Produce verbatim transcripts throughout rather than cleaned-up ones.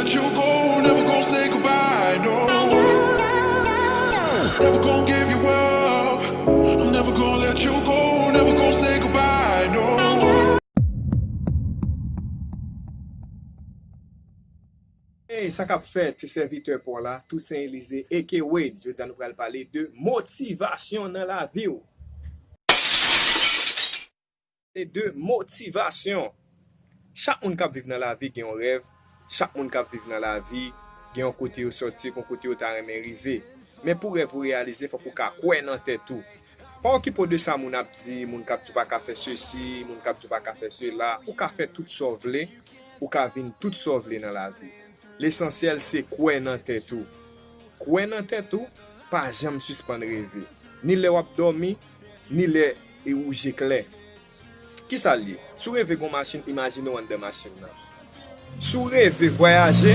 Let you go, never gonna say goodbye, no. Never gonna give you up. I'm never gonna let you go, never gonna say goodbye, no. Hey, sa k ap fèt? Se sèvitè pa w la, Toussaint Elysée, A K A Wade. Jodi a nou pral pale de motivasyon nan lavi w. Pale de motivasyon. Chak moun k ap viv nan lavi gen yon rèv. Chak moun k ap viv nan lavi gen yon kote yo sòti, gen yon kote yo ta renmen rive. Men pou rèv ou reyalize, fòk ou ka kwè nan tèt ou. Pa okipe w de sa moun ap di, moun k ap di w pa ka fè sesi, moun k ap di w pa ka fè sela. Ou ka fè tout sa w vle, ou ka vin tout sa w vle nan lavi. Lesansyèl se kwè nan tèt ou. Kwè nan tèt ou, pa janm sispann reve. Ni lè w ap dòmi, ni lè e wouje klè. Kisa l ye? Si w reve gon machin, imajine w anndan machin nan. Si w reve vwayaje,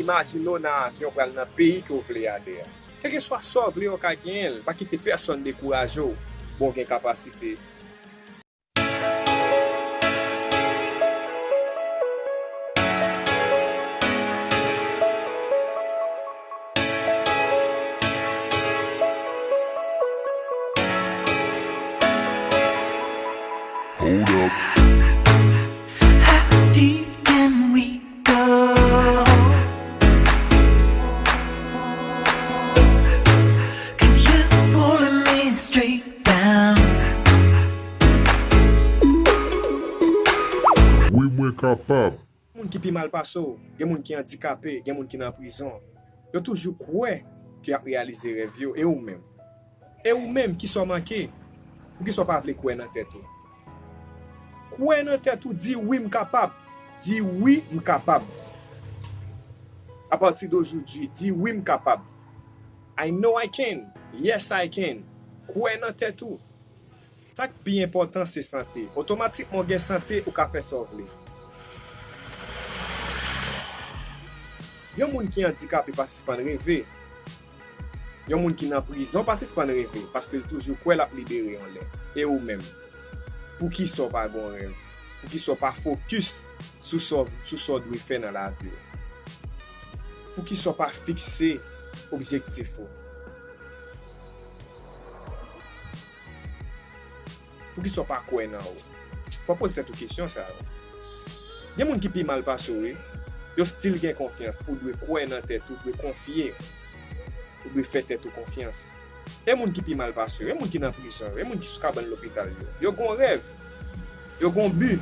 imajine w nan avyon pral nan peyi ke w vle ale a. Kèlkeswa sa w vle, w ka genyen l. Pa kite pèsonn dekouraje w. Bon, w gen kapasite. Hold up. How deep can we go? Cause you're pulling me straight down. Wi, mwen kapab. Moun ki pi mal pase w, gen moun ki andikape, gen moun ki nan prizon. Yo toujou kwè ke y ap reyalize rèv yo, e ou menm? E ou menm, kisa w manke? Poukisa w pa vle kwè nan tèt ou? Kwè nan tèt ou, di wi m kapab. Di wi m kapab. A pati de jodi, di wi m kapab. I know I can. Yes I can. Kwè nan tèt ou. Sa k pi enpòtan se sante. Otomatikman w gen sante, ou ka fè sa w vle. Yon moun ki andikape pa sispann reve. Yon moun ki nan prizon pa sispann reve, paske l toujou kwè l ap libere yon lè. E ou menm? Poukisa w pa gon rèv? Poukisa w pa fokis sou sa w, sou sa w dwe fè nan lavi w? Poukisa w pa fikse objektif ou? Poukisa w pa kwè nan ou? Fò w poze tèt ou kesyon sa yo. Gen moun ki pi mal pase w, wi. Yo still gen konfyans. Ou dwe kwè nan tèt ou, ou dwe konfye. Ou dwe fè tèt ou konfyans. E moun ki pi mal pase w, e moun ki nan prizon yo, e moun ki sou kabann lopital yo. Yo gon rèv. Yo gon bi.